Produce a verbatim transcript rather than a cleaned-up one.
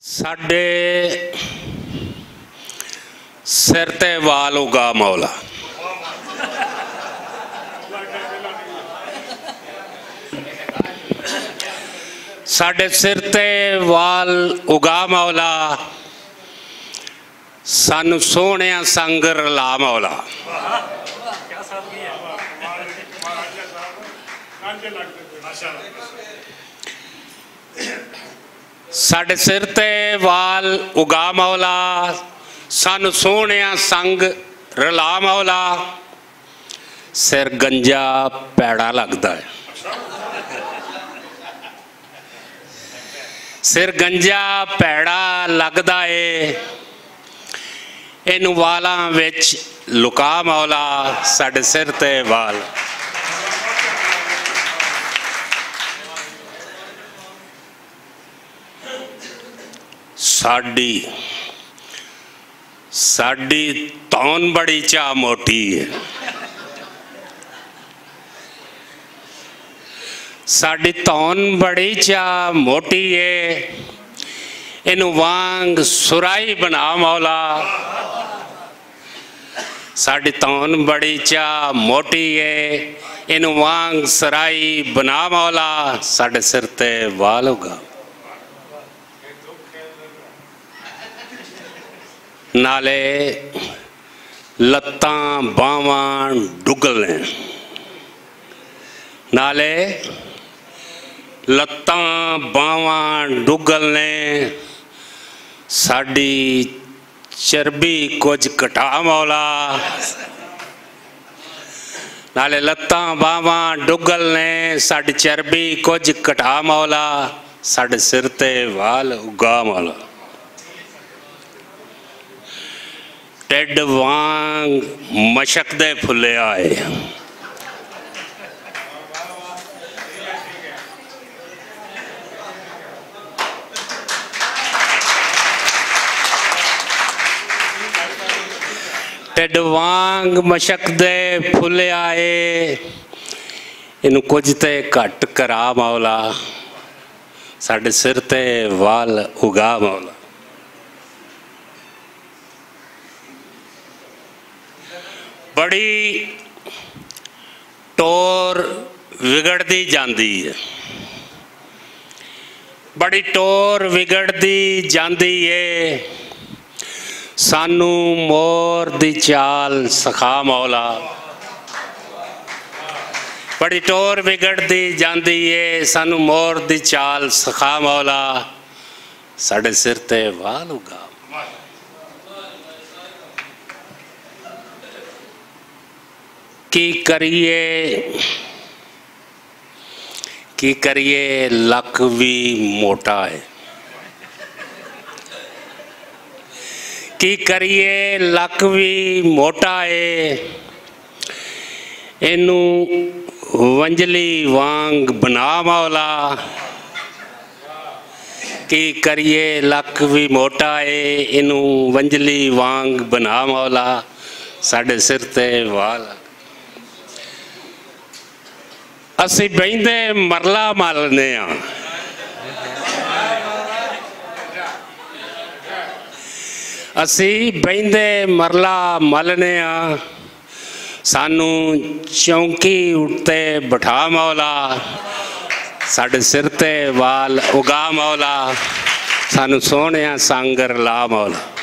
ساڈے سر تے وال اگا مولا۔ ساڈے سر تے وال اگا مولا۔ سانو سوہنیاں سنگ رلا مولا۔ ساڈے سر تے وال اگا مولا، سانو سوہنیاں سنگ رلا مولا۔ سر گنجا پیڑا لگدا ہے۔ سر گنجا پیڑا لگدا ہے۔ ان والاں وچ لکا مولا، ساڈے سر تے وال۔ ساڈی ساڈی تون بڑی چا موٹی ہے۔ ساڈی تون بڑی چا موٹی ہے۔ اینو وانگ سرائی بنا مولا۔ ساڈی تون بڑی چا موٹی ہے۔ اینو وانگ سرائی بنا مولا، ساڈے سر تے وال اگا۔ نالے لتاں باواں ڈگل نے۔ نالے لتاں باواں ڈگل نے۔ ساڈی چربی کچھ گھٹا مولا۔ نالے لتاں باواں ڈگل نے، ساڈی چربی کچھ گھٹا مولا، ساڈے سر تے وال اگا مولا۔ ٹڈ وانگ مشک دے پھلے آئے۔ ٹڈ وانگ مشک دے پھلے آئے۔ اینوں کچھ تے گھٹ کرا مولا، ساڈے سر تے وال اگا مولا۔ بڑی ٹور وگڑدی جاندی ہے، بڑی ٹور وگڑدی جاندی ہے۔ سانو مور دی چال سکھا مولا۔ بڑی ٹور وگڑدی جاندی ہے، سانو مور دی چال سکھا مولا، ساڈے سر تے وال اگا۔ کی کریے، کی کریے، لک وی موٹا ہے۔ کی کریے، لک وی موٹا ہے۔ اینوں ونجلی وانگ بنا مولا۔ کی کریے، لک وی موٹا ہے، اینوں ونجلی وانگ بنا مولا، ساڈے سر تے وال۔ اسی بہندے مرلا ملنے ہاں، اسی بہندے مرلا ملنے ہاں۔ سانو چونکی اٹھتے بٹھا مولا، ساڈے سر تے وال اگا مولا، سانو سوہنیاں سانگر لا مولا۔